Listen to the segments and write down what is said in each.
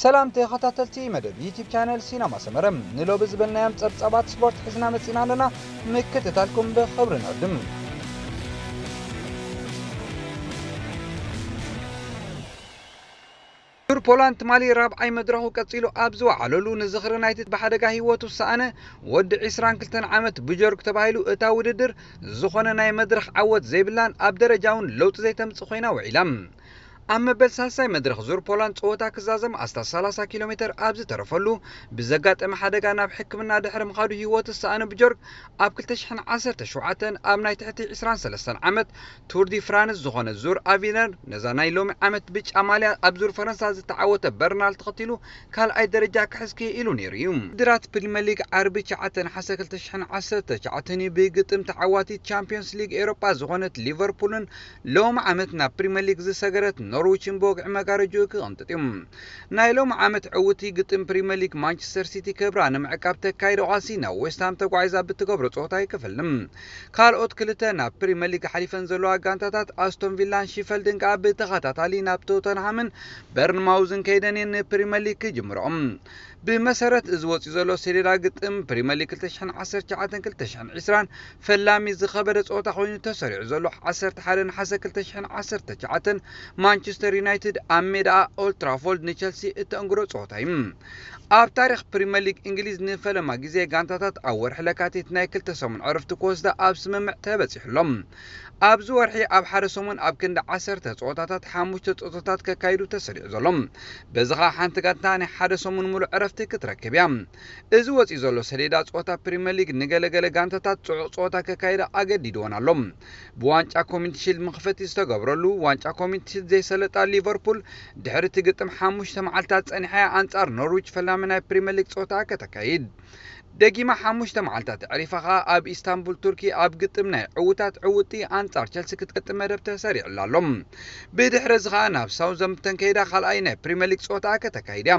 ሰላም ተኸታተልቲ መደብ ዩቲብ ቻነል ሲነማ ሰመረ፣ ንሎቢ ዝበልናዮም ጸብጻባት ስፖርት ሒዝና መጺና ኣለና። ምክትታልኩም ብኽብሪ ንዕድም። ቱር ፖላንድ ትማሊ ራብዓይ መድረኹ ቀጺሉ ኣብ ዝወዓለሉ፣ ንዝኽሪ ናይቲ ብሓደጋ ህይወቱ ዝሰኣነ ወዲ ዕስራን ክልተን ዓመት ብጆርግ ተባሂሉ፣ እታ ውድድር ዝኾነ ናይ መድረኽ ዓወት ዘይብላን ኣብ ደረጃ እውን ለውጢ ዘይተምጽእ ኮይና ውዒላ። ኣብ መበል ሳልሳይ መድረኽ ዙር ፖላንድ ጸወታ ክዛዘም ኣስታት ሰላሳ ኪሎ ሜተር ኣብ ዝተረፈሉ፣ ብዘጋጠመ ሓደጋ ናብ ሕክምና ድሕሪ ምኻዱ ህይወቱ ዝሰኣነ ብጆርግ፣ ኣብ ክልተ ሽሕን ዓሰርተ ሸውዓተን ኣብ ናይ ትሕቲ ዕስራን ሰለስተን ዓመት ቱር ዲ ፍራንስ ዝኾነ ዙር ኣቪነር፣ ነዛ ናይ ሎሚ ዓመት ብጫ ማልያ ኣብ ዙር ፈረንሳ ዝተዓወተ በርናል ተኸቲሉ ካልኣይ ደረጃ ክሕዝ ክኢሉ ነይሩ እዩ። ውድድራት ፕሪምየር ሊግ ዓርቢ ትሽዓተ ነሓሰ ክልተ ሽሕን ዓሰርተ ትሽዓተን እዩ። ብግጥም ተዓዋቲት ቻምፒዮንስ ሊግ ኤውሮጳ ዝኾነት ሊቨርፑልን ሎሚ ዓመት ናብ ፕሪምየር ሊግ ዝሰገረት ኖርዊችን ብወግዒ መጋረጅኡ ክቕንጥጥ እዩ። ናይ ሎሚ ዓመት ዕውቲ ግጥም ፕሪምየር ሊግ ማንቸስተር ሲቲ ክብራ ንምዕቃብ ተካይዶ ቃልሲ ናብ ዌስትሃም ተጓዒዛ ብትገብሮ ጸወታ ይክፈልም። ካልኦት ክልተ ናብ ፕሪምየር ሊግ ሓሊፈን ዘለዋ ጋንታታት ኣስቶን ቪላን ሺፈልድን ከኣ ብተኸታታሊ ናብ ቶተንሃምን በርንማውዝን ከይደን እየን ንፕሪምየር ሊግ ክጅምርኦም። ብመሰረት እዚ ወጺኡ ዘሎ ሰሌዳ ግጥም ፕሪምየር ሊግ ክልተ ሽሕን ዓሰርተ ትሽዓተን ክልተ ሽሕን ዕስራን ፈላሚ ዝኸበደ ጸወታ ኮይኑ ተሰሪዑ ዘሎ ዓሰርተ ሓደ ነሓሰ ክልተ ሽሕን ዓሰርተ ትሽዓተን ማንቸስተር ዩናይትድ ኣብ ሜዳ ኦልድ ትራፎርድ ንቸልሲ እተንግሮ ጸወታ እዩ። ኣብ ታሪኽ ፕሪምየር ሊግ እንግሊዝ ንፈለማ ግዜ ጋንታታት ኣብ ወርሒ ለካቲት ናይ ክልተ ሰሙን ዕረፍቲ ክወስዳ ኣብ ስምምዕ ተበጺሑ ኣሎ። ኣብዚ ወርሒ ኣብ ሓደ ሰሙን ኣብ ክንዲ ዓሰርተ ጸወታታት ሓሙሽተ ጸወታታት ከካይዱ ተሰሪዑ ዘሎ። በዚ ኸኣ ሓንቲ ጋንታ ናይ ሓደ ሰሙን ሙሉእ ዕረፍቲ ክትረክብ እያ። እዚ ወጺኡ ዘሎ ሰሌዳ ጸወታ ፕሪምየር ሊግ ንገለገለ ጋንታታት ጽዑቕ ጸወታ ከካይዳ ኣገዲድወን ኣሎ። ብዋንጫ ኮሚኒቲ ሺልድ መኽፈቲ ዝተገብረሉ ዋንጫ ኮሚኒቲ ሺልድ ዘይሰለጣ ሊቨርፑል ድሕሪ እቲ ግጥም ሓሙሽተ መዓልታት ጸኒሓ ኣንጻር ኖርዊች ፈላሚ ናይ ፕሪምየር ሊግ ጸወታ ከተካይድ። ደጊማ ሓሙሽተ መዓልታት ኣዕሪፋ ኸኣ ኣብ ኢስታንቡል ቱርኪ ኣብ ግጥም ናይ ዕዉታት ዕውቲ ኣንጻር ቸልሲ ክትገጥም መደብ ተሰሪዑላ ኣሎ። ብድሕሪ እዚ ኸኣ ናብ ሳውዘምፕተን ከይዳ ካልኣይ ናይ ፕሪምየር ሊግ ጸወታ ከተካይድ እያ።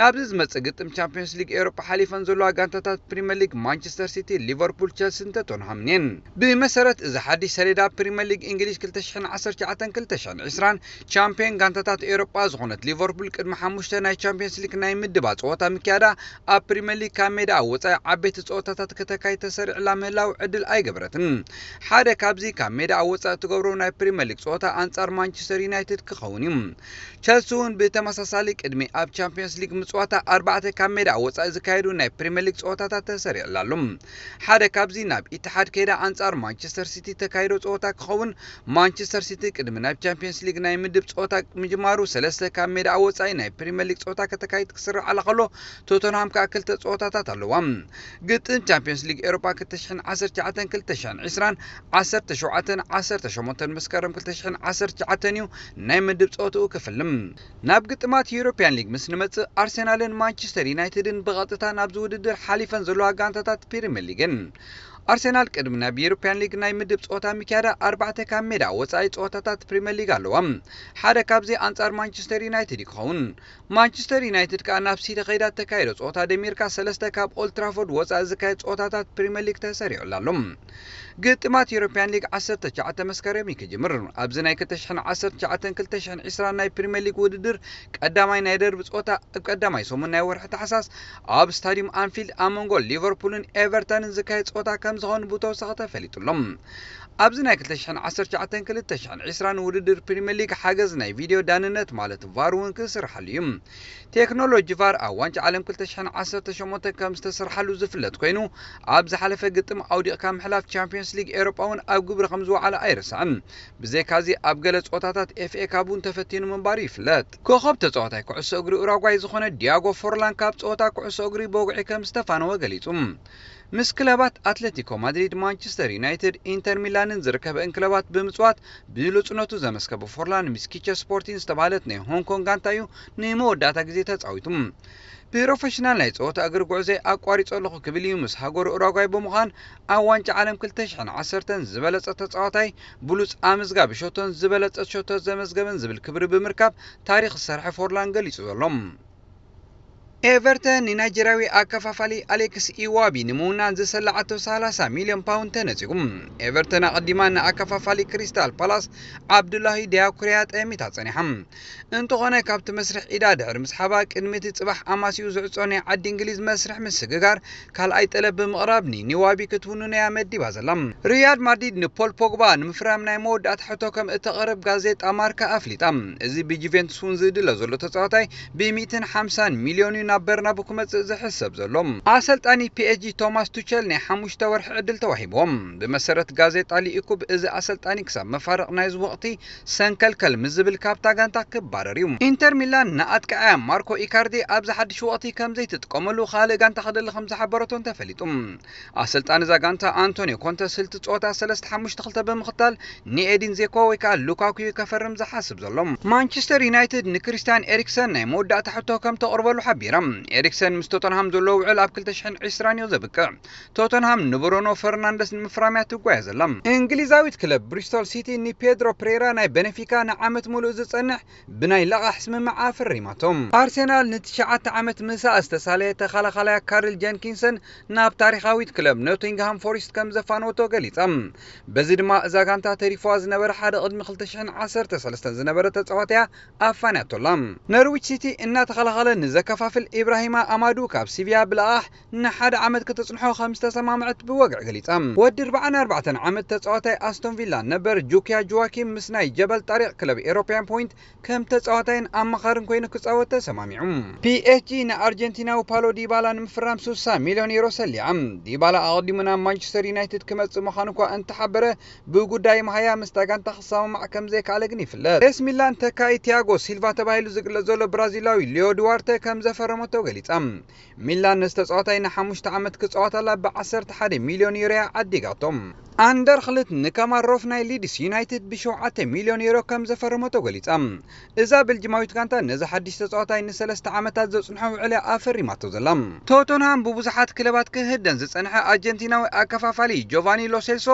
ናብዚ ዝመጽእ ግጥም ቻምፒዮንስ ሊግ ኤውሮጳ ሓሊፈን ዘለዋ ጋንታታት ፕሪምየር ሊግ ማንቸስተር ሲቲ፣ ሊቨርፑል፣ ቸልሲን ቶተንሃምን እየን። ብመሰረት እዚ ሓድሽ ሰሌዳ ፕሪምየር ሊግ እንግሊዝ ክልተ ሽሕን ዓሰርተ ትሽዓተን ክልተ ሽሕን ዕስራን ቻምፒዮን ጋንታታት ኤውሮጳ ዝኾነት ሊቨርፑል ቅድሚ ሓሙሽተ ናይ ቻምፒዮንስ ሊግ ናይ ምድባ ጸወታ ምክያዳ ኣብ ፕሪምየር ሊግ ካብ ሜዳ ኣብ ወጻኢ ዓበይቲ ጸወታታት ከተካይድ ተሰሪዕላ ምህላው ዕድል ኣይገበረትን። ሓደ ካብዚ ካብ ሜዳ ኣብ ወጻኢ እትገብሮ ናይ ፕሪምየር ሊግ ጸወታ ኣንጻር ማንቸስተር ዩናይትድ ክኸውን እዩ። ቸልሲ እውን ብተመሳሳሊ ቅድሚ ኣብ ቻምፒዮንስ ሊግ ምጽዋታ ኣርባዕተ ካብ ሜዳ ኣብ ወጻኢ ዝካየዱ ናይ ፕሪምየር ሊግ ጸወታታት ተሰሪዕላ ኣሎ። ሓደ ካብዚ ናብ ኢትሓድ ከይዳ ኣንጻር ማንቸስተር ሲቲ ተካይዶ ጸወታ ክኸውን፣ ማንቸስተር ሲቲ ቅድሚ ናብ ቻምፒዮንስ ሊግ ናይ ምድብ ጸወታ ምጅማሩ ሰለስተ ካብ ሜዳ ኣብ ወጻኢ ናይ ፕሪምየር ሊግ ጸወታ ከተካይድ ክስርዓላ ከሎ፣ ቶተንሃም ከኣ ክልተ ጸወታታት ኣለዋ። ግጥም ቻምፒዮንስ ሊግ ኤውሮጳ ክልተ ሽሕን ዓሰርተ ትሽዓተን ክልተ ሽሕን ዕስራን ዓሰርተ ሸውዓተን ዓሰርተ ሸሞንተን መስከረም ክልተ ሽሕን ዓሰርተ ትሽዓተን እዩ ናይ ምድብ ጸወትኡ ክፍልም። ናብ ግጥማት ዩሮፕያን ሊግ ምስ ንመጽእ፣ ኣርሰናልን ማንቸስተር ዩናይትድን ብቐጥታ ናብዚ ውድድር ሓሊፈን ዘለዋ ጋንታታት ፕሪምየር ሊግን። ኣርሰናል ቅድሚ ናብ ዩሮፕያን ሊግ ናይ ምድብ ጸወታ ምክያዳ ኣርባዕተ ካብ ሜዳ ወጻኢ ጸወታታት ፕሪምየር ሊግ ኣለዋ። ሓደ ካብዚ ኣንጻር ማንቸስተር ዩናይትድ እዩ ክኸውን። ማንቸስተር ዩናይትድ ከኣ ናብ ሲቲ ከይዳ እተካየዶ ጸወታ ደሚርካ ሰለስተ ካብ ኦልድ ትራፎርድ ወጻኢ ዝካየድ ጸወታታት ፕሪምየር ሊግ ተሰሪዑላ ኣሎ። ግጥማት ዩሮፕያን ሊግ ዓሰርተ ትሽዓተ መስከረም እዩ ክጅምር። ኣብዚ ናይ ክልተ ሽሕን ዓሰርተ ትሽዓተን ክልተ ሽሕን ዕስራን ናይ ፕሪምየር ሊግ ውድድር ቀዳማይ ናይ ደርቢ ጸወታ ኣብ ቀዳማይ ሰሙን ናይ ወርሒ ታሕሳስ ኣብ ስታዲየም ኣንፊልድ ኣብ መንጎ ሊቨርፑልን ኤቨርተንን ዝካየድ ጸወታ ከም ዝኾነ ብተወሳኺ ተፈሊጡ ኣሎ። ኣብዚ ናይ ክልተ ሽሕን ዓሰርተ ትሽዓተን ክልተ ሽሕን ዕስራን ውድድር ፕሪምየር ሊግ ሓገዝ ናይ ቪድዮ ዳንነት ማለት ቫር እውን ክስርሓሉ እዩ። ቴክኖሎጂ ቫር ኣብ ዋንጫ ዓለም ክልተ ሽሕን ዓሰርተ ሸሞንተን ከም ዝተሰርሓሉ ዝፍለጥ ኮይኑ፣ ኣብ ዝሓለፈ ግጥም ኣውዲቕካ ምሕላፍ ቻምፒዮንስ ሊግ ኤውሮጳ እውን ኣብ ግብሪ ከም ዝወዓለ ኣይርሳዕን። ብዘይካዚ ኣብ ገለ ጸወታታት ኤፍ ኤ ካፕ እውን ተፈቲኑ ምንባሩ ይፍለጥ። ኮኸብ ተጻዋታይ ኩዕሶ እግሪ ኡራጓይ ዝኾነ ዲያጎ ፎርላን ካብ ጸወታ ኩዕሶ እግሪ ብወግዒ ከም ዝተፋነወ ገሊጹ። ምስ ክለባት ኣትሌቲኮ ማድሪድ፣ ማንቸስተር ዩናይትድ፣ ኢንተር ሚላንን ዝርከበእን ክለባት ብምጽዋት ብሉጽነቱ ዘመስከበ ፎርላን ምስ ኪቸ ስፖርቲን ዝተባህለት ናይ ሆንግ ኮንግ ጋንታ እዩ ንመወዳእታ ግዜ ተጻዊቱ። ፕሮፌሽናል ናይ ጸወታ እግሪ ጉዕዞይ ኣቋሪጸ ኣለኹ ክብል እዩ ምስ ሃገሩ ኡራጓይ ብምዃን ኣብ ዋንጫ ዓለም ክልተ ሽሕን ዓሰርተን ዝበለጸ ተጻዋታይ፣ ብሉጽ ኣመዝጋቢ ሸቶን ዝበለጸ ሸቶ ዘመዝገበን ዝብል ክብሪ ብምርካብ ታሪኽ ዝሰርሐ ፎርላን ገሊጹ ዘሎ። ኤቨርተን ንናይጀርያዊ ኣከፋፋሊ ኣሌክስ ኢዋቢ ንምውናን ዝሰላዓቶ ሰላሳ ሚልዮን ፓውንድ ተነጺጉ። ኤቨርተን ኣቐዲማ ንኣከፋፋሊ ክሪስታል ፓላስ ዓብዱላሂ ዲያኩሪያ ጠሚታ ጸኒሓ። እንተኾነ ካብቲ መስርሕ ኢዳ ድሕሪ ምስሓባ፣ ቅድሚ እቲ ጽባሕ ኣማሲኡ ዝዕጾ ናይ ዓዲ እንግሊዝ መስርሕ ምስግጋር፣ ካልኣይ ጠለብ ብምቕራብ ንኒዋቢ ክትውንኖ እያ መዲባ ዘላ። ሪያል ማድሪድ ንፖል ፖግባ ንምፍራም ናይ መወዳእታ ሕቶ ከም እተቕርብ ጋዜጣ ማርካ ኣፍሊጣ። እዚ ብጁቬንቱስ እውን ዝድለ ዘሎ ተጻዋታይ ብ ሚእትን ሓምሳን ሚልዮን እዩ ናብ በርናቡ ክመጽእ ዝሕሰብ ዘሎ። ኣሰልጣኒ ፒ ኤስ ጂ ቶማስ ቱቸል ናይ ሓሙሽተ ወርሒ ዕድል ተዋሂብዎም። ብመሰረት ጋዜጣ ሊኢኩብ፣ እዚ ኣሰልጣኒ ክሳብ መፋርቕ ናይዚ ወቕቲ ሰንከልከል ምስ ዝብል ካብታ ጋንታ ክባረር እዩ። ኢንተር ሚላን ንኣጥቃዓያ ማርኮ ኢካርዲ ኣብዚ ሓድሽ ወቕቲ ከም ዘይትጥቀመሉ ካልእ ጋንታ ክደሊ ከም ዝሓበረቶን ተፈሊጡ። ኣሰልጣኒ እዛ ጋንታ ኣንቶኒዮ ኮንተ ስልቲ ጸወታ ሰለስተ ሓሙሽተ ክልተ ብምኽታል ንኤዲን ዜኮ ወይ ከዓ ሉካኩ እዩ ከፈርም ዝሓስብ ዘሎ። ማንቸስተር ዩናይትድ ንክሪስቲያን ኤሪክሰን ናይ መወዳእታ ሕቶ ከም ተቕርበሉ ሓቢራ። ኤሪክሰን ምስ ቶተንሃም ዘለዎ ውዕል ኣብ ክልተ ሽሕን ዕስራን እዩ ዘብቅዕ። ቶተንሃም ንብሩኖ ፈርናንደስ ንምፍራም እያ ትጓየ ዘላ። እንግሊዛዊት ክለብ ብሪስቶል ሲቲ ንፔድሮ ፕሬራ ናይ በነፊካ ንዓመት ሙሉእ ዝጸንሕ ብናይ ለቓሕ ስምምዕ ኣፈሪማቶም። ኣርሴናል ንትሽዓተ ዓመት ምሳኣ ዝተሳለየ ተኸላኻላያ ካርል ጀንኪንሰን ናብ ታሪኻዊት ክለብ ኖቲንግሃም ፎሬስት ከም ዘፋነወቶ ገሊጻ። በዚ ድማ እዛ ጋንታ ተሪፍዋ ዝነበረ ሓደ ቅድሚ ክልተ ሽሕን ዓሰርተ ሰለስተን ዝነበረ ተጻዋትያ ኣፋንያቶላ። ኖርዊች ሲቲ እናተኸላኸለ ንዘከፋፍል ኢብራሂማ ኣማዱ ካብ ሲቪያ ብለቓሕ ንሓደ ዓመት ከተጽንሖ ከም ዝተሰማምዐት ብወግዒ ገሊጻ። ወዲ ኣርባዓን ኣርባዕተን ዓመት ተጻዋታይ ኣስቶን ቪላ ነበር ጁኪያ ጆዋኪም ምስ ናይ ጀበል ጣሪቕ ክለብ ኤሮፓያን ፖይንት ከም ተጻዋታይን ኣማኻርን ኮይኑ ክጻወት ተሰማሚዑ። ፒ ኤስ ጂ ንኣርጀንቲናዊ ፓሎ ዲባላ ንምፍራም ስሳ ሚልዮን ዩሮ ሰሊዓ። ዲባላ ኣቐዲሙ ናብ ማንቸስተር ዩናይትድ ክመጽእ ምዃኑ እኳ እንተሓበረ፣ ብጉዳይ መሃያ ምስታ ጋንታ ክሰማማዕ ከም ዘይከኣለ ግን ይፍለጥ። ኤስ ሚላን ተካኢ ቲያጎ ሲልቫ ተባሂሉ ዝግለጽ ዘሎ ብራዚላዊ ሊዮ ዱዋርተ ከም ዘፈረመቶ ገሊጻ። ሚላን ነዚ ተጻዋታይ ንሓሙሽተ ዓመት ክጻወተላ ብ ዓሰርተ ሓደ ሚልዮን ዩሮ እያ ዓዲጋቶ። ኣንደርክልት ንካማል ሮፍ ናይ ሊድስ ዩናይትድ ብ ሸውዓተ ሚልዮን ዩሮ ከም ዘፈረመቶ ገሊጻ። እዛ ቤልጅማዊት ጋንታ ነዚ ሓድሽ ተጻዋታይ ንሰለስተ ዓመታት ዘጽንሖ ውዕል እያ ኣፈሪማቶ ዘላ። ቶተንሃም ብብዙሓት ክለባት ክህደን ዝጸንሐ ኣርጀንቲናዊ ኣከፋፋሊ ጆቫኒ ሎሴልሶ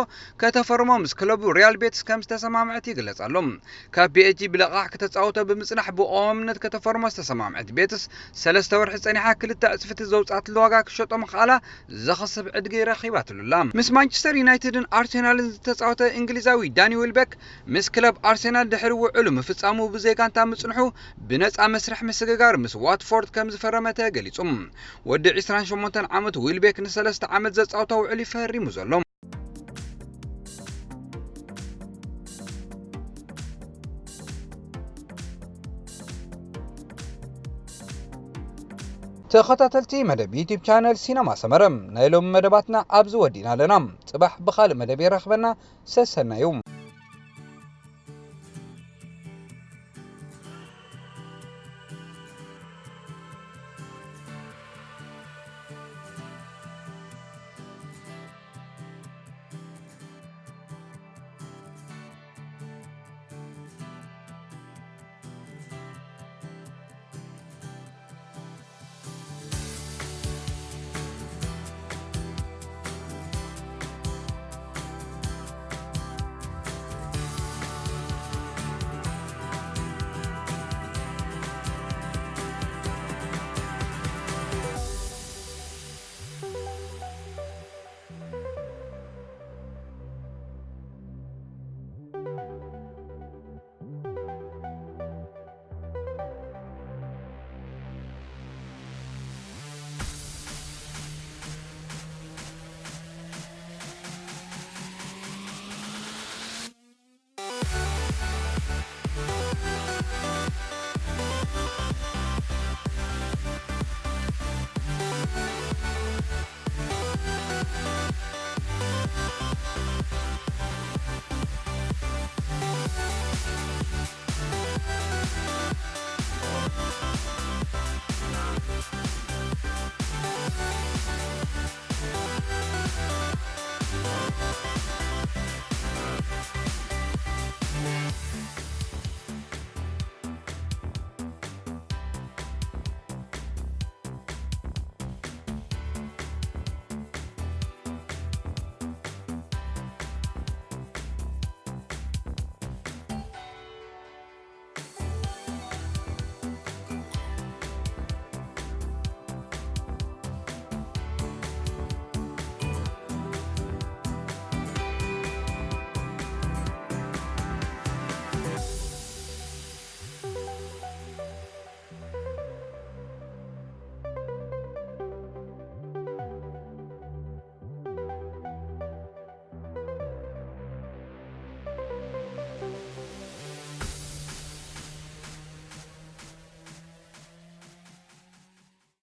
ከተፈርሞ ምስ ክለቡ ሪያል ቤትስ ከም ዝተሰማምዐት ይግለጽ ኣሎ። ካብ ፒ ኤስ ጂ ብለቓሕ ከተጻውቶ ብምጽናሕ ብቐዋምነት ከተፈርሞ ዝተሰማምዐት ቤትስ፣ ሰለስተ ወርሒ ጸኒሓ ክልተ ዕጽፍቲ ዘውጻትሉ ዋጋ ክሸጦ ምኽኣላ ዘኸስብ ዕድጊ ረኺባትሉ ኣላ። ምስ ማንቸስተር ዩናይትድን ኣርሴናልን ዝተጻወተ እንግሊዛዊ ዳኒ ዊልቤክ፣ ምስ ክለብ ኣርሴናል ድሕሪ ውዕሉ ምፍጻሙ ብዘይ ጋንታ ምጽንሑ ብነጻ መስርሕ ምስግጋር ምስ ዋትፎርድ ከም ዝፈረመ ተገሊጹ። ወዲ ዕስራን ሸሞንተን ዓመት ዊልቤክ ንሰለስተ ዓመት ዘጻውታ ውዕል እዩ ፈሪሙ ዘሎ። ተኸታተልቲ መደብ ዩቲዩብ ቻነል ሲነማ ሰመረ፣ ናይ ሎሚ መደባትና ኣብዚ ወዲእና ኣለና። ጽባሕ ብኻልእ መደብ የራኽበና። ሰሰናዩ።